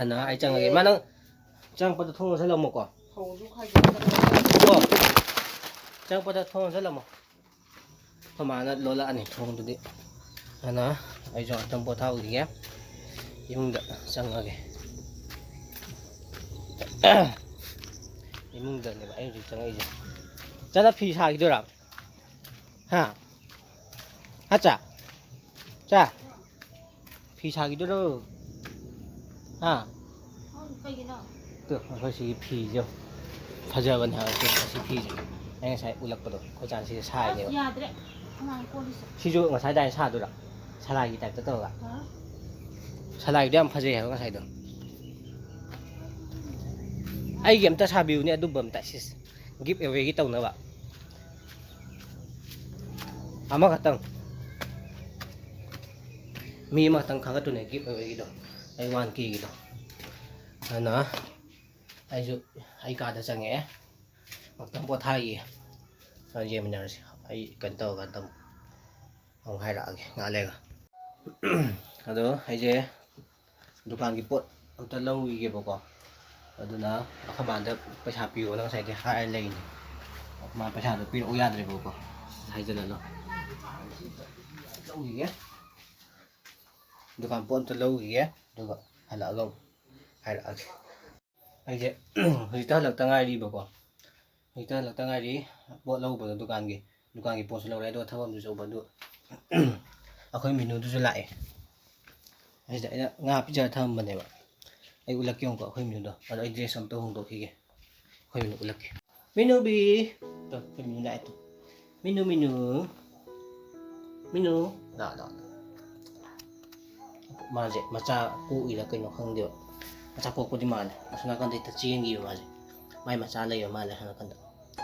ꯑꯗꯨꯅ ꯑꯩ ꯆꯪꯉꯒꯦ꯫ ꯃꯥ ꯅꯪ ꯆꯪꯉꯛꯄꯗ ꯊꯣꯡ ꯂꯣꯟꯁꯤꯜꯂꯝꯃꯣꯀꯣ꯫ ꯐꯧꯁꯨ ꯈꯥꯏꯗꯣꯛ ꯀꯣ꯫ ꯆꯪꯉꯛꯄꯗ ꯊꯣꯡ ꯂꯣꯟꯁꯤꯜꯂꯝꯃꯣ꯫ ꯑꯩꯈꯣꯏ ꯃꯥꯅ ꯂꯣꯜꯂꯛꯑꯅꯤ ꯊꯣꯡꯗꯨꯗꯤ꯫ ꯑꯗꯨꯅ ꯑꯩꯁꯨ ꯉꯥꯛꯇꯪ ꯄꯣꯊꯥꯍꯧꯈꯤꯒꯦ꯫ ꯏꯃꯨꯡꯗ ꯆꯪꯉꯒꯦ꯫ ꯏꯃꯨꯡꯗꯅꯦꯕ ꯑꯩ ꯍꯧꯖꯤꯛ ꯆꯪꯉꯛꯏꯁꯦ꯫ ꯆꯠꯂ ꯐꯤ ꯁꯥꯈꯤꯗꯣꯏꯔꯥ? ꯍꯥ? ꯍꯥ, ꯆꯥ? ꯆꯥ? ꯐꯤ ꯁꯥꯈꯤꯗꯣꯏꯔꯣ? ꯍꯥ? ꯀꯩꯒꯤꯅꯣ? ꯇꯨ, ꯑꯩꯈꯣꯏ ꯁꯤꯒꯤ ꯐꯤꯁꯦ ꯐꯖꯕꯅꯦ ꯍꯥꯏꯕ, ꯁꯤ, ꯁꯤ ꯐꯤꯁꯦ꯫ ꯑꯩ ꯉꯁꯥꯏ ꯎꯠꯂꯛꯄꯗꯣ, ꯑꯩꯈꯣꯏ ꯆꯥꯅ ꯁꯤꯁꯦ ꯁꯥꯏꯅꯦꯕ꯫ ꯑꯁ, ꯌꯥꯗ꯭ꯔꯦ꯫ ꯁꯤꯁꯨ ꯉꯁꯥꯏ ꯑꯗꯨꯃꯥꯏꯅ ꯁꯥꯗꯣꯏꯔꯥ? ꯁꯂꯥꯏꯒꯤ ꯇꯥꯏꯞꯇ ꯇꯧꯔꯒ? ꯍꯥ? ꯁꯂꯥꯏꯒꯤꯗꯣ ꯌꯥꯝ ꯐꯖꯩ ꯍꯥꯏꯕ ꯉꯁꯥꯏꯗꯣ꯫ ꯑꯩꯒꯤ ꯑꯝꯇ ꯁꯥꯕꯤꯌꯨꯅꯦ ꯑꯗꯨꯝꯕ ꯑꯝꯇ, ꯁꯤꯁ꯫ Give away ꯒꯤ ꯇꯧꯅꯕ꯫ ꯑꯃꯈꯛꯇꯪ꯫ ꯃꯤ ꯑꯃꯈꯛꯇꯪ ꯈꯥꯡꯒꯠꯇꯨꯅꯦ give away ꯒꯤꯗꯣ꯫ ꯑꯩ one K ꯒꯤꯗꯣ꯫ ꯑꯗꯨꯅ ꯑꯩꯁꯨ ꯑꯩ ꯀꯥꯗ ꯆꯪꯉꯛꯑꯦ꯫ ꯉꯥꯛꯇꯪ ꯄꯣꯊꯥꯈꯤꯒꯦ꯫ ꯑꯗꯨ ꯌꯦꯡꯃꯤꯟꯅꯔꯁꯤ꯫ ꯑꯩ ꯀꯩꯅꯣ ꯇꯧꯔꯀꯥꯟꯗ ꯑꯃꯨꯛ ꯑꯃꯨꯛ ꯍꯥꯏꯔꯛꯑꯒꯦ ꯉꯥꯏꯍꯥꯛ ꯂꯩꯔꯒ꯫ ꯑꯗꯣ ꯑꯩꯁꯦ ꯗꯨꯀꯥꯟꯒꯤ ꯄꯣꯠ ꯑꯝꯇ ꯂꯧꯈꯤꯒꯦꯕꯀꯣ꯫ ꯑꯗꯨꯅ ꯑꯩꯈꯣꯏ ꯃꯥꯗ ꯄꯩꯁꯥ ꯄꯤꯌꯣꯅ ꯉꯁꯥꯏꯗꯤ ꯍꯥꯏꯔ ꯂꯩꯅꯦ꯫ ꯑꯩꯈꯣꯏ ꯃꯥ ꯄꯩꯁꯥꯗꯣ ꯄꯤꯔꯛꯎ ꯌꯥꯗ꯭ꯔꯦꯕꯀꯣ꯫ ꯍꯥꯏꯖꯜꯂꯅꯨ꯫ ꯂꯧꯈꯤꯒꯦ꯫ ꯗꯨꯀꯥꯟ ꯄꯣꯠ ꯑꯝꯇ ꯂꯧꯈꯤꯒꯦ꯫ ꯑꯗꯨꯒ ꯍꯜꯂꯛꯑꯒ ꯑꯃꯨꯛ ꯍꯥꯏꯔꯛꯑꯒꯦ꯫ ꯑꯩꯁꯦ ꯍꯧꯖꯤꯛꯇ ꯍꯜꯂꯛꯇ ꯉꯥꯏꯔꯤꯕꯀꯣ꯫ ꯍꯧꯖꯤꯛꯇ ꯍꯜꯂꯛꯇ ꯉꯥꯏꯔꯤ꯫ ꯄꯣꯠ ꯂꯧꯕꯗꯣ ꯗꯨꯀꯥꯟꯒꯤ꯫ ꯗꯨꯀꯥꯟꯒꯤ ꯄꯣꯠꯁꯨ ꯂꯧꯔꯦ, ꯑꯗꯨꯒ ꯊꯕꯛ ꯑꯃꯁꯨ ꯆꯠꯄ꯫ ꯑꯗꯨ ꯑꯩꯈꯣꯏ ꯃꯤꯅꯨꯗꯨꯁꯨ ꯂꯥꯛꯑꯦ꯫ ꯑꯁꯤꯗ ꯑꯩꯅ ꯉꯥ ꯄꯤꯖꯔ ꯊꯝꯃꯝꯕꯅꯦꯕ꯫ ꯑꯩ ꯎꯠꯂꯛꯀꯦ ꯌꯦꯡꯉꯨꯀꯣ ꯑꯩꯈꯣꯏ ꯃꯤꯅꯨꯗꯣ꯫ ꯑꯗꯣ ꯑꯩ dress ꯑꯝꯇ ꯍꯣꯡꯗꯣꯛꯈꯤꯒꯦ꯫ ꯑꯩꯈꯣꯏ ꯃꯤꯅꯨ ꯎꯠꯂꯛꯀꯦ꯫ ꯃꯤꯅꯨꯕꯤ! ꯇꯣ, ꯑꯩꯈꯣꯏ ꯃꯤꯅꯨ ꯂꯥꯛꯑꯦ ꯇꯣ꯫ ꯃꯤꯅꯨ, ꯃꯤꯅꯨ꯫ ꯃꯤꯅꯨ꯫ ꯂꯥꯛꯑꯣ, ꯂꯥꯛꯑꯣ, ꯂꯥꯛꯑꯣ꯫ ꯃꯥꯁꯦ ꯃꯆꯥ ꯀꯣꯛꯏꯔꯥ ꯀꯩꯅꯣ ꯈꯪꯗꯦꯕ꯫ ꯃꯆꯥ ꯀꯣꯛꯄꯗꯤ ꯃꯥꯜꯂꯦ꯫ ꯑꯁꯣꯝ ꯅꯥꯀꯟꯗ ꯍꯦꯛꯇ ꯆꯦꯟꯈꯤꯕ ꯃꯥꯁꯦ꯫ ꯃꯥꯏ ꯃꯆꯥ ꯂꯩꯕ ꯃꯥꯜꯂꯦ ꯑꯁꯣꯝ ꯅꯥꯀꯟꯗ꯫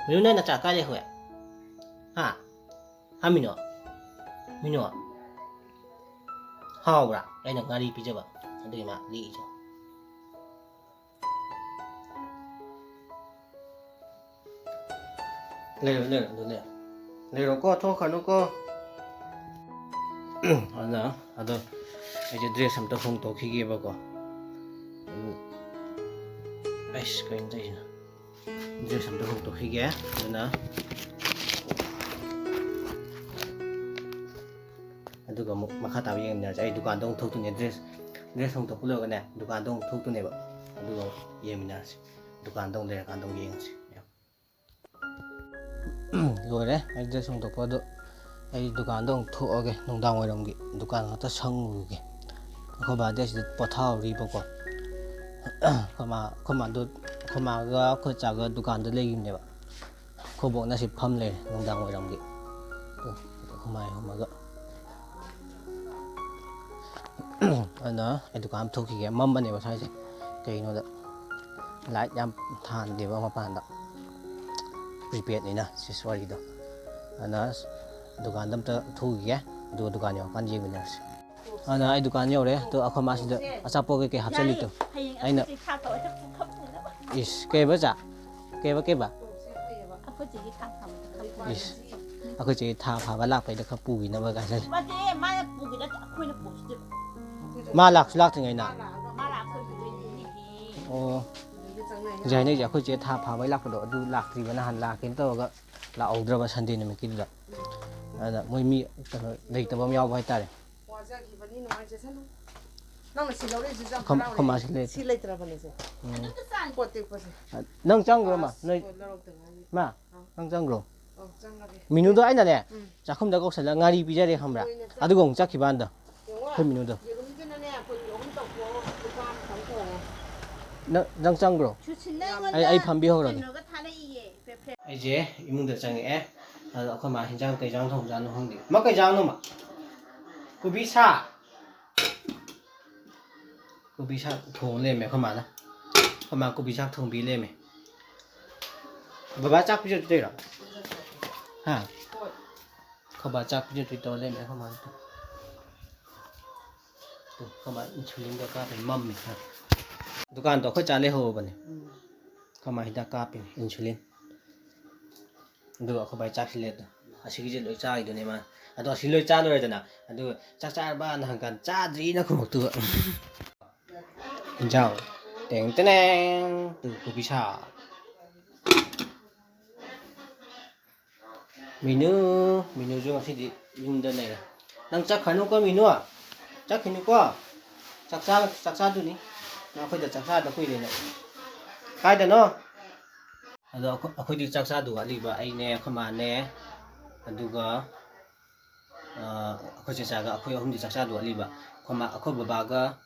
ꯃꯤꯅꯨ, ꯅꯪ ꯅꯆꯥ ꯀꯥꯏ ꯂꯩꯍꯧꯋꯦ? ꯍꯥ? ꯍꯥ, ꯃꯤꯅꯨ? ꯃꯤꯅꯨ? ꯍꯥꯎꯕ꯭ꯔꯥ? ꯑꯩꯅ ꯉꯥꯔꯤ ꯄꯤꯖꯕ꯫ ꯑꯗꯨꯒꯤ ꯃꯥ ꯂꯤꯛꯏꯁꯦ꯫ ꯂꯩꯔꯣ, ꯂꯩꯔꯣ, ꯑꯗꯨ ꯂꯩꯔꯣ꯫ ꯂꯩꯔꯣꯀꯣ, ꯊꯣꯛꯈ꯭ꯔꯅꯨꯀꯣ꯫ ꯑꯗꯨꯅ ꯑꯗꯣ ꯑꯩꯁꯦ ꯗ꯭ꯔꯦꯁ ꯑꯝꯇ ꯍꯣꯡꯗꯣꯛꯈꯤꯒꯦꯕꯀꯣ꯫ ꯑꯗꯨ ꯑꯩꯁ ꯀꯩꯅꯣ ꯇꯧꯔꯤꯁꯤꯅ ꯗ꯭ꯔꯦꯁ ꯑꯝꯇ ꯍꯣꯡꯗꯣꯛꯈꯤꯒꯦ꯫ ꯑꯗꯨꯅ ꯑꯗꯨꯒ ꯑꯃꯨꯛ ꯃꯈꯥ ꯇꯥꯕ ꯌꯦꯡꯃꯤꯟꯅꯔꯁꯦ꯫ ꯑꯩ ꯗꯨꯀꯥꯟꯗ ꯑꯃꯨꯛ ꯊꯣꯛꯇꯣꯏꯅꯦ꯫ ꯗ꯭ꯔꯦꯁ ꯗ꯭ꯔꯦꯁ ꯍꯣꯡꯗꯣꯛꯄ ꯂꯣꯏꯔꯒꯅꯦ ꯗꯨꯀꯥꯟꯗ ꯑꯃꯨꯛ ꯊꯣꯛꯇꯣꯏꯅꯦꯕ꯫ ꯑꯗꯨꯒ ꯑꯃꯨꯛ ꯌꯦꯡꯃꯤꯟꯅꯔꯁꯦ꯫ ꯗꯨꯀꯥꯟꯗ ꯑꯃꯨꯛ ꯂꯩꯔꯀꯥꯟꯗ ꯑꯃꯨꯛ ꯌꯦꯡꯉꯁꯤ꯫ ꯂꯣꯏꯔꯦ ꯑꯩ ꯗ꯭ꯔꯦꯁ ꯍꯣꯡꯗꯣꯛꯄ꯫ ꯑꯗꯣ ꯑꯩ ꯗꯨꯀꯥꯟꯗ ꯑꯃꯨꯛ ꯊꯣꯛꯑꯒꯦ ꯅꯨꯡꯗꯥꯡ ꯋꯥꯏꯔꯝꯒꯤ꯫ ꯗꯨꯀꯥꯟ ꯉꯥꯛꯇ ꯁꯪꯉꯨꯒꯦ꯫ ꯑꯩꯈꯣꯏ ꯕꯥꯗꯤ ꯑꯁꯤꯗ ꯄꯣꯊꯥꯍꯧꯔꯤꯕꯀꯣ꯫ ꯑꯩꯈꯣꯏ ꯃꯥ ꯑꯩꯈꯣꯏ ꯃꯥꯗꯣ ꯑꯩꯈꯣꯏ ꯃꯥꯒ ꯑꯩꯈꯣꯏ ꯆꯥꯒ ꯗꯨꯀꯥꯟꯗ ꯂꯩꯈꯤꯕꯅꯦꯕ꯫ ꯑꯩꯈꯣꯏ ꯕꯣꯛꯅ ꯁꯤ ꯐꯝ ꯂꯩꯔꯦ ꯅꯨꯡꯗꯥꯡ ꯋꯥꯏꯔꯝꯒꯤ꯫ ꯑꯗꯣ ꯍꯨꯃꯥꯏ ꯍꯨꯝꯃꯒ ꯑꯗꯨꯅ ꯑꯩ ꯗꯨꯀꯥꯟ ꯑꯃ ꯊꯣꯛꯈꯤꯒꯦ꯫ ꯃꯝꯕꯅꯦꯕ ꯁ꯭ꯋꯥꯏꯁꯦ꯫ ꯀꯩꯒꯤꯅꯣꯗ ꯂꯥꯏꯠ ꯌꯥꯝ ꯊꯥꯟꯗꯦꯕ ꯃꯄꯥꯟꯗ꯫ ꯄ꯭ꯔꯤꯄꯦꯗꯅꯤꯅ ꯁꯤ ꯋꯥꯔꯤꯗꯣ꯫ ꯑꯗꯨꯅ ꯗꯨꯀꯥꯟꯗ ꯑꯝꯇ ꯊꯣꯛꯈꯤꯒꯦ꯫ ꯑꯗꯨꯒ ꯗꯨꯀꯥꯟ ꯌꯧꯔꯀꯥꯟꯗ ꯌꯦꯡꯃꯤꯟꯅꯔꯁꯤ꯫ ꯑꯗꯨꯅ ꯑꯩ ꯗꯨꯀꯥꯟ ꯌꯧꯔꯦ꯫ ꯑꯗꯣ ꯑꯩꯈꯣꯏ ꯃꯥꯁꯤꯗ ꯑꯆꯥꯄꯣꯠ ꯀꯩꯀꯩ ꯍꯥꯞꯆꯜꯂꯤꯗꯣ ꯑꯩꯅ ꯏꯁ ꯀꯩꯕ ꯆꯥ? ꯀꯩꯕ ꯀꯩꯕ? ꯑꯩꯈꯣꯏ ꯆꯦꯒꯤ ꯊꯥ ꯐꯥꯕꯗ ꯈꯔ ꯄꯨꯔꯛꯑꯣ꯫ ꯏꯁ ꯑꯩꯈꯣꯏ ꯆꯦꯒꯤ ꯊꯥ ꯐꯥꯕ ꯂꯥꯛꯄꯩꯗ ꯈꯔ ꯄꯨꯈꯤꯅꯕ ꯀꯥꯏꯁꯜꯂꯦ꯫ ꯅꯠꯇꯦ, ꯃꯥꯅ ꯄꯨꯈꯤꯗ ꯑꯩꯈꯣꯏꯅ ꯄꯨꯈꯤꯗꯣꯏꯕ꯫ ꯃꯥ ꯂꯥꯛꯁꯨ ꯂꯥꯛꯇ꯭ꯔꯤꯉꯩꯅ꯫ ꯃꯥ ꯂꯥꯛꯑ ꯑꯩꯈꯣꯏ ꯄꯨꯗꯣꯏꯅꯤꯅꯦꯍꯦ꯫ ꯑꯣ꯫ ꯍꯧꯖꯤꯛ ꯍꯥꯏꯅꯔꯤꯁꯦ ꯑꯩꯈꯣꯏ ꯆꯦ ꯊꯥ ꯐꯥꯕꯩ ꯂꯥꯛꯄꯗꯣ ꯑꯗꯨ ꯂꯥꯛꯇ꯭ꯔꯤꯕ, ꯅꯍꯥꯟ ꯂꯥꯛꯀꯦꯅ ꯇꯧꯔꯒ ꯂꯥꯛꯍꯧꯗ꯭ꯔꯕ ꯁꯟꯗꯦ ꯅꯨꯃꯤꯠꯀꯤꯗꯨꯗ꯫ ꯑꯗ ꯃꯣꯏ ꯃꯤ ꯀꯩꯅꯣ ꯂꯩꯇꯕ ꯑꯃ ꯌꯥꯎꯕ ꯍꯥꯏꯇꯥꯔꯦ꯫ ꯋꯥꯖꯈꯤꯕꯅꯤ, ꯅꯨꯡꯉꯥꯏꯖꯁꯅꯨ꯫ ꯅꯪꯅ ꯁꯤ ꯂꯧꯔꯛꯏꯁꯤꯁꯨ ꯌꯥꯝ ꯈꯝ- ꯍꯔꯥꯎꯔꯦ꯫ ꯈꯝꯕ ꯁꯤ ꯂꯩ- ꯁꯤ ꯂꯩꯇ꯭ꯔꯕꯅꯦ ꯁꯦ꯫ ꯎꯝ꯫ ꯄꯣꯠ ꯇꯦꯛꯄꯁꯦ꯫ ꯅꯪ ꯆꯪꯈ꯭ꯔꯣ ꯃꯥ? ꯑꯁ, ꯅꯣꯏ ꯍꯣꯏ, ꯂꯧꯔꯛꯇ ꯉꯥꯏꯔꯤ꯫ ꯃꯥ, ꯑꯥ꯫ ꯅꯪ ꯆꯪꯈ꯭ꯔꯣ꯫ ꯑꯧ, ꯆꯪꯉꯒꯦ꯫ ꯃꯤꯅꯨꯗꯣ ꯑꯩꯅꯅꯦ ꯎꯝ꯫ ꯆꯥꯛꯈꯨꯝꯗ ꯀꯧꯁꯜꯂꯒ ꯉꯥꯔꯤ ꯄꯤꯖꯔꯦ ꯈꯪꯕ꯭ꯔꯥ? ꯀꯨꯏꯅ ꯆꯪ- ꯑꯗꯨꯒ ꯑꯃꯨꯛ ꯆꯠꯈꯤꯕ ꯍꯥꯟꯗ꯫ ꯌꯦꯡꯉꯣ, ꯑꯩꯈꯣꯏ ꯃꯤꯅꯨꯗꯣ꯫ ꯌꯦꯔꯨꯝꯁꯤꯅꯅꯦ, ꯑꯩꯈꯣꯏ ꯑꯍꯨꯝ ꯇꯧꯊꯣꯛꯑꯒ ꯂꯨꯄꯥ ꯑꯃꯈꯛ ꯊꯣꯡꯉꯦ꯫ ꯅꯪ, ꯅꯪ ꯆꯪꯈ꯭ꯔꯣ꯫ ꯁꯨꯁꯤꯟꯅ ꯑꯩ, ꯑꯩ ꯑꯩꯉꯣꯟꯗ ꯐꯝꯕꯤꯍꯧꯔꯒꯦ꯫ ꯀꯩꯅꯣꯒ ꯊꯥꯔꯛꯏꯌꯦ꯫ ꯑꯩꯁꯦ ꯏꯃꯨꯡꯗ ꯆꯪꯉꯛꯑꯦ꯫ ꯑꯗꯣ ꯑꯩꯈꯣꯏ ꯃꯥ ꯍꯤꯟꯖꯥꯡ ꯀꯩ ꯍꯤꯟꯖꯥꯡ ꯊꯣꯡꯖꯥꯠꯅꯣ ꯈꯪꯗꯦ꯫ ꯃꯥ ꯀꯩ ꯍꯤꯟꯖꯥꯡꯅꯣ ꯃꯥ? ꯀꯣꯕꯤ ꯁꯥ꯫ ꯀꯣꯕꯤ ꯁꯥ ꯊꯣꯡ ꯂꯩꯔꯝꯃꯦ ꯑꯩꯈꯣꯏ ꯃꯥꯅ꯫ ꯑꯩꯈꯣꯏ ꯃꯥ ꯀꯣꯕꯤ ꯁꯥ ꯊꯣꯡꯕꯤ ꯂꯩꯔꯝꯃꯦ꯫ ꯕꯕꯥ ꯆꯥꯛ ꯄꯤꯖꯗꯣꯏꯔꯣ? ꯍꯥ? ꯑꯩꯈꯣꯏ ꯕꯥ ꯆꯥꯛ ꯄꯤꯖꯗꯣꯏ ꯇꯧꯔ ꯂꯩꯔꯝꯃꯦ ꯑꯩꯈꯣꯏ ꯃꯥꯅ꯫ ꯇꯨ, ꯑꯩꯈꯣꯏ ꯃꯥ ꯏꯟꯁꯨꯂꯤꯟꯒ ꯀꯥꯞꯄꯦ, ꯃꯝꯃꯦ ꯈꯔ꯫ ꯗꯨꯀꯥꯟꯗꯣ ꯑꯩꯈꯣꯏ ꯆꯥ ꯂꯩꯍꯧꯔꯕꯅꯦ꯫ ꯎꯝ꯫ ꯑꯩꯈꯣꯏ ꯃꯥ ꯍꯤꯗꯥꯛ ꯀꯥꯞꯄꯤꯅꯦ, ꯏꯟꯁꯨꯂꯤꯟ꯫ ꯑꯗꯨꯒ ꯑꯩꯈꯣꯏ ꯕꯥꯏ ꯆꯥꯛ ꯁꯤꯜꯂꯦ ꯑꯗꯣ꯫ ꯑꯁꯤꯒꯤꯁꯦ ꯂꯣꯏ ꯆꯥꯈꯤꯗꯣꯏꯅꯦ ꯃꯥ꯫ ꯑꯗꯣ ꯑꯁꯤ ꯂꯣꯏ ꯆꯥ ꯂꯣꯏꯔꯦꯗꯅ, ꯑꯗꯨꯒ "ꯆꯥꯛ ꯆꯥꯔꯕꯅ?" ꯍꯪꯀꯥꯟꯗ "ꯆꯥꯗ꯭ꯔꯤꯅ" ꯈꯨꯝꯃꯛꯇꯨꯕ꯫ ꯏꯟꯖꯥꯡ꯫ ꯇꯦꯡ ꯇꯦꯅꯦꯡ꯫ ꯇꯨ ꯀꯣꯕꯤ ꯁꯥꯛ꯫ ꯃꯤꯅꯨ, ꯃꯤꯅꯨꯁꯨ ꯉꯁꯤꯗꯤ ꯌꯨꯝꯗ ꯂꯩꯔꯦ꯫ ꯅꯪ ꯆꯠꯈ꯭ꯔꯅꯨꯀꯣ ꯃꯤꯅꯨ꯫ ꯆꯠꯈꯤꯅꯨꯀꯣ꯫ ꯆꯥꯛ ꯆꯥ-, ꯆꯥꯛ ꯆꯥꯗꯨꯅꯤ꯫ ꯅꯪ ꯑꯩꯈꯣꯏꯗ ꯆꯥꯛ ꯆꯥꯗ ꯀꯨꯏꯔꯦ ꯅꯪ꯫ ꯀꯥꯏꯗꯅꯣ? ꯑꯗꯣ ꯑꯩꯈꯣꯏ, ꯑꯩꯈꯣꯏꯗꯤ ꯆꯥꯛ ꯆꯥꯗꯨ ꯋꯥꯠꯂꯤꯕ, ꯑꯩꯅꯦ, ꯑꯩꯈꯣꯏ ꯃꯥꯅꯦ, ꯑꯗꯨꯒ, ꯑ, ꯑꯩꯈꯣꯏ ꯆꯦꯆꯥꯒ ꯑꯩꯈꯣꯏ ꯑꯍꯨꯝꯗꯤ ꯆꯥꯛ ꯆꯥꯗꯨ ꯋꯥꯠꯂꯤꯕ꯫ ꯑꯩꯈꯣꯏ ꯃꯥ, ꯑꯩꯈꯣꯏ ꯕꯕꯥꯒ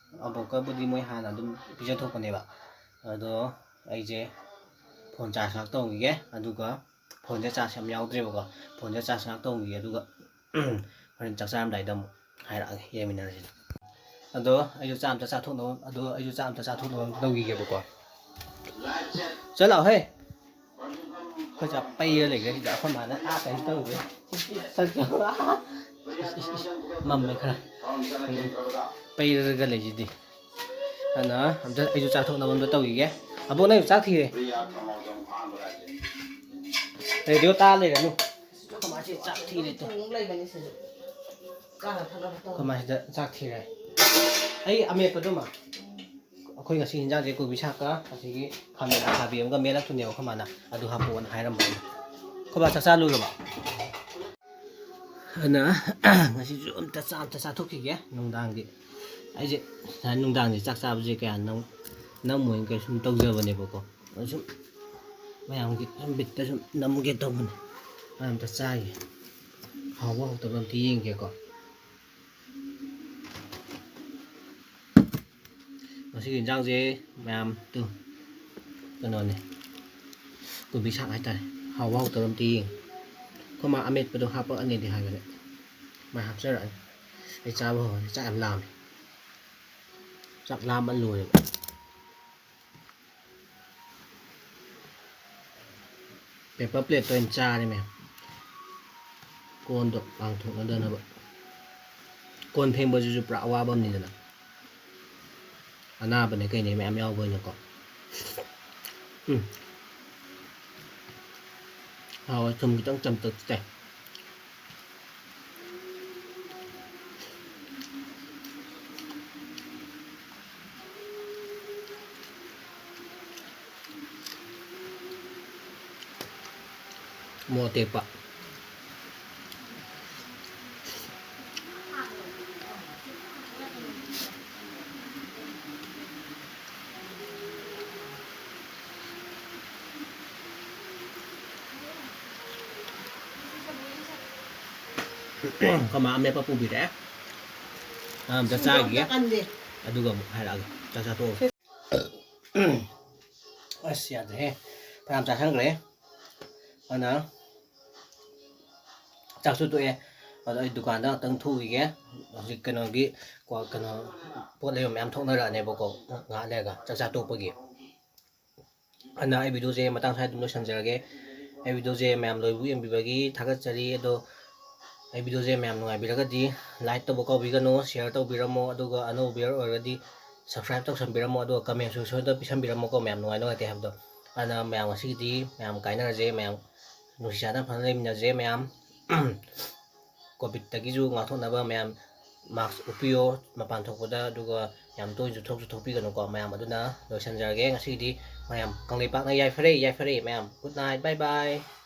ꯑꯕꯣꯛꯀꯕꯨꯗꯤ ꯃꯣꯏ ꯍꯥꯟꯅ ꯑꯗꯨꯝ ꯄꯤꯖꯊꯣꯛꯄꯅꯦꯕ꯫ ꯑꯗꯣ ꯑꯩꯁꯦ ꯐꯣꯟ ꯆꯥꯔꯖ ꯉꯥꯛ ꯇꯧꯈꯤꯒꯦ, ꯑꯗꯨꯒ ꯐꯣꯟꯁꯦ ꯆꯥꯔꯖ ꯌꯥꯝ ꯌꯥꯎꯗ꯭ꯔꯦꯕꯀꯣ꯫ ꯐꯣꯟꯁꯦ ꯆꯥꯔꯖ ꯉꯥꯛ ꯇꯧꯈꯤꯒꯦ, ꯑꯗꯨꯒ ꯍꯣꯔꯦꯟ ꯆꯥꯛ ꯆꯥꯔꯝꯗꯥꯏꯗ ꯑꯃꯨꯛ ꯍꯥꯏꯔꯛꯑꯒꯦ, ꯌꯦꯡꯃꯤꯟꯅꯔꯁꯤ꯫ ꯑꯗꯣ ꯑꯩꯁꯨ ꯆꯥꯛ ꯑꯝꯇ ꯆꯥꯊꯣꯛꯅꯕ, ꯑꯗꯣ ꯑꯩꯁꯨ ꯆꯥꯛ ꯑꯝꯇ ꯆꯥꯊꯣꯛꯅꯕ ꯑꯝꯇ ꯇꯧꯈꯤꯒꯦꯕꯀꯣ꯫ ꯆꯠꯂꯥꯛꯑꯣꯍꯦ꯫ ꯑꯩꯈꯣꯏ ꯆꯥꯛ ꯄꯩꯔ ꯂꯩꯈ꯭ꯔꯦ ꯁꯤꯗ꯫ ꯑꯩꯈꯣꯏ ꯃꯥꯅ ꯑꯥ ꯀꯩꯅꯣ ꯇꯧꯈ꯭ꯔꯦ꯫ ꯃꯝꯃꯦ ꯈꯔ꯫ ꯄꯩꯔꯒ ꯂꯩꯁꯤꯗꯤ꯫ ꯑꯗꯨꯅ ꯑꯝꯇ ꯑꯩꯁꯨ ꯆꯥꯊꯣꯛꯅꯕ ꯑꯝꯇ ꯇꯧꯈꯤꯒꯦ꯫ ꯑꯕꯣꯛ, ꯅꯪ ꯆꯥꯛ ꯊꯤꯔꯦ꯫ ꯔꯦꯗꯤꯑꯣ ꯇꯥ ꯂꯩꯔꯅꯨ꯫ ꯑꯩꯈꯣꯏ ꯃꯥꯁꯤ ꯆꯥꯛ ꯊꯤꯔꯦ ꯇꯨ꯫ ꯑꯩꯈꯣꯏ ꯃꯥꯁꯤꯗ ꯆꯥꯛ ꯊꯤꯔꯦ꯫ ꯑꯩ ꯑꯃꯦꯠꯄꯗꯨꯃ꯫ ꯑꯩꯈꯣꯏ ꯉꯁꯤ ꯍꯤꯟꯖꯥꯡꯁꯦ ꯀꯣꯕꯤ ꯁꯥꯛꯀ ꯑꯁꯤꯒꯤ ꯈꯥꯃꯦꯟ ꯑꯈꯥꯕꯤ ꯑꯃꯒ ꯃꯦꯠꯂꯛꯇꯣꯏꯅꯦꯕ ꯑꯩꯈꯣꯏ ꯃꯥꯅ꯫ ꯑꯗꯨ ꯍꯥꯞꯄꯛꯑꯣꯅ ꯍꯥꯏꯔꯝꯕꯅꯤ꯫ ꯑꯩꯈꯣꯏ ꯕꯥ ꯆꯥꯛ ꯆꯥ ꯂꯣꯏꯔꯕ? ꯑꯗꯨꯅ ꯉꯁꯤꯁꯨ ꯑꯝꯇ ꯆꯥ-, ꯑꯝꯇ ꯆꯥꯊꯣꯛꯈꯤꯒꯦ ꯅꯨꯡꯗꯥꯡꯒꯤ꯫ ꯑꯩꯁꯦ ꯅꯨꯡꯗꯥꯡꯁꯦ ꯆꯥꯛ ꯆꯥꯕꯁꯦ ꯀꯌꯥ ꯅꯝ-, ꯅꯝꯃꯣꯏꯅ ꯀꯩ ꯁꯨꯝ ꯇꯧꯖꯕꯅꯦꯕꯀꯣ꯫ ꯑꯗꯨ ꯁꯨꯝ ꯃꯌꯥꯝꯒꯤ ꯁꯨꯝ ꯕꯤꯠꯇ ꯁꯨꯝ ꯅꯝꯒꯦ ꯇꯧꯕꯅꯦ꯫ ꯑꯝꯇ ꯆꯥꯒꯦ꯫ ꯍꯥꯎꯕ ꯍꯥꯎꯇꯕ ꯑꯝꯇ ꯌꯦꯡꯒꯦꯀꯣ꯫ ꯉꯁꯤꯒꯤ ꯏꯟꯖꯥꯡꯁꯦ ꯃꯌꯥꯝ ꯇꯨ ꯀꯩꯅꯣꯅꯦ, ꯀꯣꯕꯤ ꯁꯥꯛ ꯍꯥꯏꯇꯥꯔꯦ꯫ ꯍꯥꯎꯕ ꯍꯥꯎꯇꯕ ꯑꯝꯇ ꯌꯦꯡꯉꯦ꯫ ꯑꯩꯈꯣꯏ ꯃꯥ ꯑꯃꯦꯠꯄꯗꯣ ꯍꯥꯞꯄꯛꯑꯅꯤꯗꯤ ꯍꯥꯏꯕꯅꯦ꯫ ꯃꯥꯏ ꯍꯥꯞꯆꯔꯛꯑꯅꯤ꯫ ꯑꯩ ꯆꯥꯕ ꯍꯧꯔꯅꯤ꯫ ꯆꯥꯛ ꯌꯥꯝ ꯂꯥꯝꯃꯦ꯫ ꯆꯥꯛ ꯂꯥꯝꯕ ꯂꯣꯏꯔꯦꯕ꯫ ꯄꯦꯄꯔ ꯄ꯭ꯂꯦꯠꯇ ꯑꯣꯏꯅ ꯆꯥꯔꯦ ꯃꯌꯥꯝ꯫ ꯀꯣꯟꯗꯣ ꯂꯥꯡꯊꯣꯛꯅꯗꯅꯕ꯫ ꯀꯣꯟ ꯐꯦꯡꯕꯁꯤꯁꯨ ꯄꯨꯔꯥ ꯑꯋꯥꯕ ꯑꯃꯅꯤꯗꯅ꯫ ꯑꯅꯥꯕꯅꯦ ꯀꯩꯅꯦ ꯃꯌꯥꯝ ꯌꯥꯎꯕꯅꯤꯅꯀꯣ꯫ ꯎꯝ꯫ ꯍꯥꯎꯋꯦ, ꯊꯨꯝ ꯈꯤꯇꯪ ꯆꯝꯇꯛ ꯆꯥꯏ꯫ ꯃꯣꯔꯣꯛ ꯑꯇꯦꯛꯄ꯫ ꯑꯩꯈꯣꯏ ꯃꯥ ꯑꯃꯦꯠꯄ ꯄꯨꯕꯤꯔꯛꯑꯦ꯫ ꯑꯝꯇ ꯆꯥꯈꯤꯒꯦ꯫ ꯑꯗꯨꯒ ꯑꯃꯨꯛ ꯍꯥꯏꯔꯛꯑꯒꯦ꯫ ꯆꯥꯛ ꯆꯥꯊꯣꯛꯑꯒ꯫ ꯑꯁ, ꯌꯥꯗ꯭ꯔꯦꯍꯦ꯫ ꯐꯅꯌꯥꯝ ꯆꯥꯁꯟꯈ꯭ꯔꯦ꯫ ꯑꯗꯨꯅ ꯆꯥꯛꯁꯨ ꯇꯣꯛꯑꯦ꯫ ꯑꯗꯣ ꯑꯩ ꯗꯨꯀꯥꯟꯗ ꯉꯥꯛꯇꯪ ꯊꯣꯛꯎꯈꯤꯒꯦ꯫ ꯍꯧꯖꯤꯛ ꯀꯩꯅꯣꯒꯤ, ꯀ꯭ꯋꯥ-, ꯀꯩꯅꯣ, ꯄꯣꯠ ꯂꯩꯕ ꯃꯌꯥꯝ ꯊꯣꯛꯅꯔꯛꯑꯅꯦꯕꯀꯣ, ꯉꯥꯏꯍꯥꯛ ꯂꯩꯔꯒ ꯆꯥꯛ ꯆꯥ ꯇꯣꯛꯄꯒꯤ꯫ ꯑꯗꯨꯅ ꯑꯩ videoꯁꯦ ꯃꯇꯥꯡ ꯁ꯭ꯋꯥꯏꯗ ꯑꯗꯨꯝ ꯂꯣꯏꯁꯤꯟꯖꯔꯒꯦ꯫ ꯑꯩ videoꯁꯦ ꯃꯌꯥꯝ ꯂꯣꯏꯕꯨ ꯌꯦꯡꯕꯤꯕꯒꯤ ꯊꯥꯒꯠꯆꯔꯤ꯫ ꯑꯗꯣ ꯑꯩ videoꯁꯦ ꯃꯌꯥꯝ ꯅꯨꯡꯉꯥꯏꯕꯤꯔꯒꯗꯤ like ꯇꯧꯕ ꯀꯥꯎꯕꯤꯒꯅꯨ, share ꯇꯧꯕꯤꯔꯝꯃꯣ, ꯑꯗꯨꯒ ꯑꯅꯧꯕ viewer ꯑꯣꯏꯔꯒꯗꯤ subscribe ꯇꯧꯁꯟꯕꯤꯔꯝꯃꯣ, ꯑꯗꯨꯒ comment section ꯗ ꯄꯤꯁꯟꯕꯤꯔꯝꯃꯣꯀꯣ, ꯃꯌꯥꯝ ꯅꯨꯡꯉꯥꯏ ꯅꯨꯡꯉꯥꯏꯇꯦ ꯍꯥꯏꯕꯗꯣ꯫ ꯑꯗꯨꯅ ꯃꯌꯥꯝ ꯉꯁꯤꯒꯤꯗꯤ ꯃꯌꯥꯝ ꯀꯥꯏꯅꯔꯁꯦ, ꯃꯌꯥꯝ ꯅꯨꯡꯁꯤ ꯆꯥꯟꯅ ꯐꯖꯅ ꯂꯩꯃꯤꯟꯅꯁꯦ ꯃꯌꯥꯝ꯫ COVIDꯇꯒꯤꯁꯨ ꯉꯥꯛꯊꯣꯛꯅꯕ ꯃꯌꯥꯝ mask ꯎꯞꯄꯤꯌꯣ ꯃꯄꯥꯟ ꯊꯣꯛꯄꯗ, ꯑꯗꯨꯒ ꯌꯥꯝ ꯇꯣꯏꯅꯁꯨ ꯊꯣꯛꯁꯨ ꯊꯣꯛꯄꯤꯒꯅꯨꯀꯣ ꯃꯌꯥꯝ꯫ ꯑꯗꯨꯅ ꯂꯣꯏꯁꯤꯟꯖꯔꯒꯦ ꯉꯁꯤꯒꯤꯗꯤ꯫ ꯃꯌꯥꯝ ꯀꯪꯂꯩꯄꯥꯛꯅ ꯌꯥꯏꯐꯔꯦ, ꯌꯥꯏꯐꯔꯦ ꯃꯌꯥꯝ꯫ Good night, bye bye꯫